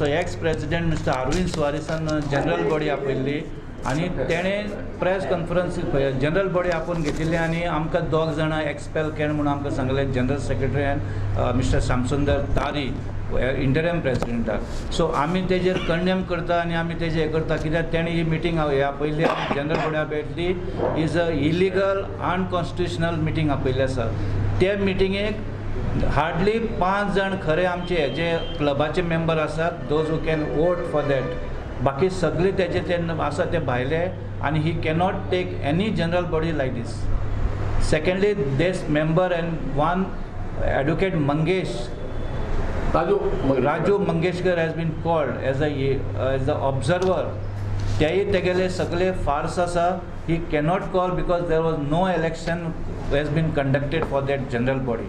आमचो ex president mister Arvind सुवारीसान general body आपयल्ली आनी तेणें प्रेस कॉन्फरन्स जनरल बॉडी आपोवन घेतिल्ली आनी आमकां दोग जाणां एक्सपेल केल म्हणून आमकां सांगलें, जनरल सेक्रेटरी आनी मिस्टर श्यामसुंदर तारी इंटरीम प्रेसिडेंटाक. सो आमी तेजेर कंडेम करता आनी आमी तेजेर हें करता, कित्याक तेणें ही मिटींग ह्या पयली जनरल बॉडी आपयल्ली is a illegal, unconstitutional meeting आपयल्ली आसा. ते मिटिंगेक हार्डली पांच जाण खरे आमचे हेजे क्लबाचे मेंबर आसात, those who can vote for that. बाकी सगळे तेजे ते आसा ते भायले आनी ही cannot take any general body like these. Secondly, this member and one advocate Mangesh Raju. Raju Mangeshkar has been called as a observer. तेय तेगेले सगळे फार्स आसा. ही cannot call because there was no election has been conducted for that general body.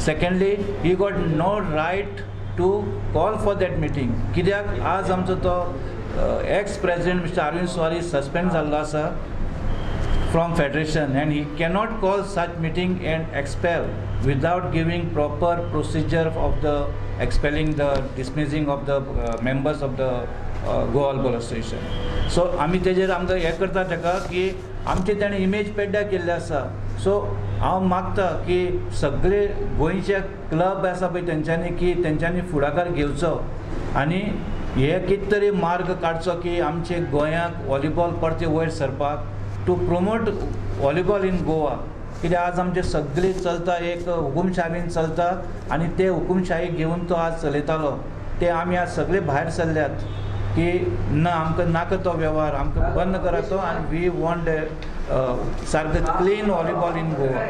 Secondly, he got no right to call for that meeting, कित्याक आज आमचो तो ex president mister Arvind Suares suspend जाल्लो आसा from federation and he cannot call such meeting and expel without giving proper procedure of the expelling, the dismissing of the members of the Goa Volleyball Association. So आमी तेजेर आमकां हें करता तेका की आमचे तेणें इमेज पेड्ड्यार केल्ले आसा. सो हांव मागता की सगळे गोंयचे क्लब आसा पळय, तेंच्यांनी की तेंच्यांनी फुडाकार घेवचो आनी हे कितें तरी मार्ग काडचो की आमचे गोंयाक व्हॉलीबॉल परते वयर सरपाक, to promote volleyball in Goa, कित्याक आज आमचे सगळी चलता एक हुकुमशाहीन चलता आनी ते हुकुमशाही घेवन तो आज चलयतालो. ते आमी आज सगळे भायर सरल्यात की ना, आमकां नाका तो वेव्हार, आमकां बंद करा तो आनी we want सारको क्लीन व्हॉलीबॉल इन गोवा.